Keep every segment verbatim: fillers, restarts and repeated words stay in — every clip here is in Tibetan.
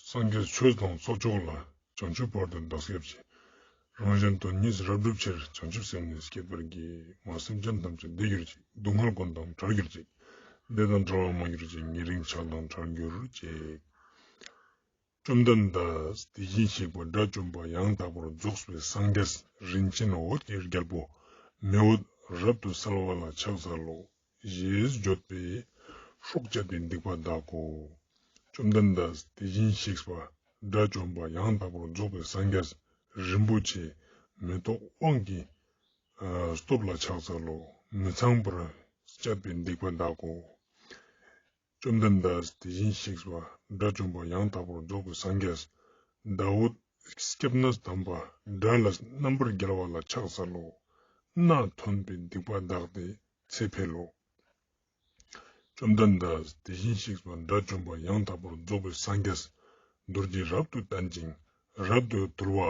སངས་རྒྱས་ཆོས་དང་ཚོགས་མཆོག་ལ། བྱང་ཆུབ་བར་དུ་བདག་སྐྱབས་མཆི། རང་གཞན་དོན་གཉིས་རབ་བསྒྲུབ་ཕྱིར། བྱང་ཆུབ་སེམས་ནི་བསྐྱེད་པར་བགྱི། མ་སེམས་ཅན་ཐམས་ཅད་བདེ་གྱུར་ཅིག་སྡུག་བསྔལ་ཀུན་དང་བྲལ་གྱུར་ཅིག་བདེ་དང་བྲལ་བ་མ་གྱུར་ཅིག་ཉེ་རིང་ཆགས་སྡང་བྲལ་གྱུར་ཅིག་བཅོམ་ལྡན་འདས་དེ་བཞིན་གཤེགས་པ་དགྲ་བཅོམ་པ་ཡང་དག་པར་རྫོགས་པའི་སངས་རྒྱས་རིན་ཆེན་འོད་ཀྱི་རྒྱལ་པོ་མེ་འོད་རབ་ཏུ་གསལ་བ་ལ་ཕྱག་འཚལ་ལོ། ཞེས་བརྗོད་པས་སྲོག་བཅད་པའི་སྡིག་པ་འདག་གོ། བཅོམ་ལྡན་འདས་དེ་བཞིན་གཤེགས་པ་དགྲ་བཅོམ་པ་ཡང་དག་པར་རྫོགས་པའི་སངས་རྒྱས་རིན་པོ་ཆེ་མེ་ཏོག་དབང་གི་སྟོབས་ལ་ཕྱག་འཚལ་ལོ། མི་ཚངས་པར་སྤྱད་པའི་སྡིག་པ་འདག་གོ། བཅོམ་ལྡན་འདས་དེ་བཞིན་གཤེགས་པ་དགྲ་བཅོམ་པ་ཡང་དག་པར་རྫོགས་པའི་སངས་རྒྱས་ཟླ་འོད་སྐྱབས་གནས་དམ་པ་དགྲ་ལ་རྣམ་པར་རྒྱལ་བ་ལ་ཕྱག་འཚལ་ལོ། མནའ་ཐོན་པའི་སྡིག་པ་འདག་སྟེ་ཚེ་འཕེལ་ལོ། བཅོམ་ལྡན་འདས་དེ་བཞིན་གཤེགས་པ་དགྲ་བཅོམ་པ་ཡང་དག་པར་རྫོགས་པའི་སངས་རྒྱས་རྡོ་རྗེ་རབ་ཏུ་བརྟན་ཅིང་རབ་ཏུ་དུལ་བ་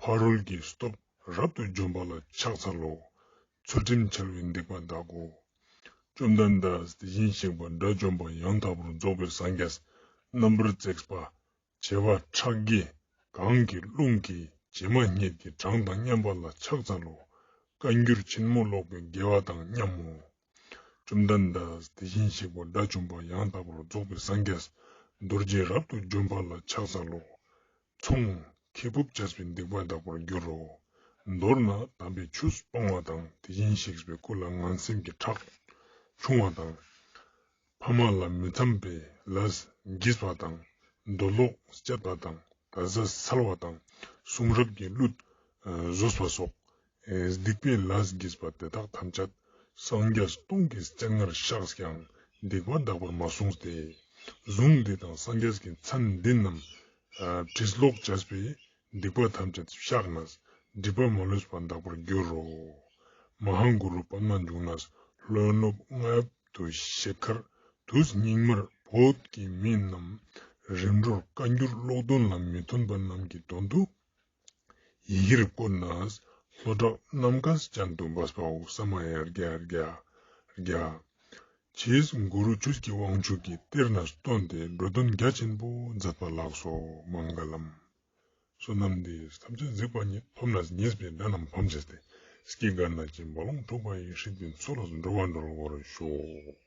ཕ་རོལ་གྱི་སྟོབས་རབ་ཏུ་འཇོམས་པ་ལ་ཕྱག་འཚལ་ལོ། ཚུལ་ཁྲིམས་འཆལ་བའི་སྡིག་པ་འདག་གོ། བཅོམ་ལྡན་འདས་དེ་བཞིན་གཤེགས་པ་དགྲ་བཅོམ་པ་ཡང་དག་པར་རྫོགས་པའི་སངས་རྒྱས་རྣམ་པར་བརྩེགས་པ་བྱེ་བ་ཕྲག་བརྒྱའི་གང་གི་རླུང་གིས་བྱེ་མ་སྙེད་ཀྱི་གྲངས་དང་མཉམ་པ་ལ་ཕྱག་འཚལ་ལོ། བཀའ་འགྱུར་ཆེན་མོ་ཀློག་པའི་དགེ་བ་དང་མཉམ་མོ། བཅོམ་ལྡན་འདས་དེ་བཞིན་གཤེགས་པ་དགྲ་བཅོམ་པ་ཡང་དག་པར་རྫོགས་པའི་སངས་རྒྱས་རྡོ་རྗེ་རབ་ཏུ་འཇོམས་པ་ལ་ཕྱག་འཚལ་ལོ། ཚོང་ཁེ་སྤོགས་བྱས་པའི་སྡིག་པ་འདག་པར་འགྱུར་རོ། མདོར་ན་དམ་པའི་ཆོས་སྤང་བ་དང་དེ་བཞིན་གཤེགས་པའི་སྐུ་ལ་ངན་སེམས་ཀྱི་ཁྲག་ཕྱུང་བ་དང་། ཕ་མ་ལ་མི་འཚམ་པའི་ལས་བགྱིས་པ་དང་། འདོད་ལོག་སྤྱད་པ་དང་། ད་གཟོད་འཚལ་བ་དང་། གསུང་རབ་ཀྱི་གླུ་བཟོས་པ་སོགས་སྡིག་པའི་ལས་བགྱིས་པ་དེ་དག་ཐམས་ཅད་སངས་རྒྱས་སྟོང་གི་སྤྱན་སྔར་བཤགས་ཀྱང་སྡིག་པ་འདག་པར་མ་གསུངས་ཏེ། གཟུངས་འདི་དང་སངས་རྒྱས་ཀྱི་མཚན་འདི་རྣམས་བྲིས་ཀློག་བྱས་པས་སྡིག་པ་ཐམས་ཅད་བཤགས་ནས་སྒྲིབ་པ་མ་ལུས་པ་འདག་པར་འགྱུར་རོ། མ་ཧཱ་གུ་རུ་པདྨ་འབྱུང་གནས་ལྷོ་ནུབ་རྔ་ཡབ་ཏུ་ཤེལ་དཀར་དུས་སྙིགས་མར་བོད་ཀྱི་མི་རྣམས་རིམ་གྲོར་བཀའ་འགྱུར་ཀློག་འདོན་ལ་མི་མཐུན་པ་རྣམས་ཀྱི་དོན་དུ་ཡི་གེར་བཀོད་ནས་ལྷོ་བྲག་ནམ་མཁའ་ཅན་དུ་འབབ་པའོ། ས་མ་ཡ་རྒྱ་རྒྱ་རྒྱ། ཆེས་གུ་རུ་ཆོས་ཀྱི་དབང་ཕྱུག་གིས་གཏེར་ནས་བཏོན་ཏེ་འགྲོ་དོན་རྒྱ་ཆེན་པོ་མཛད་པ་ལགས་སོ། མངྒ་ལམ། བསོད་ནམས་འདི་ཡིས་ཐམས་ཅད་གཟིགས་པ་ཉིད། ཐོབ་ནས་ཉེས་པའི་དགྲ་རྣམས་ཕམ་བྱས་ཏེ། སྐྱེ་རྒ་ན་འཆིའི་རྦ་ཀློང་འཁྲུགས་པ་ཡི། སྲིད་པའི་མཚོ་ལས་འགྲོ་བ་སྒྲོལ་བར་ཤོག།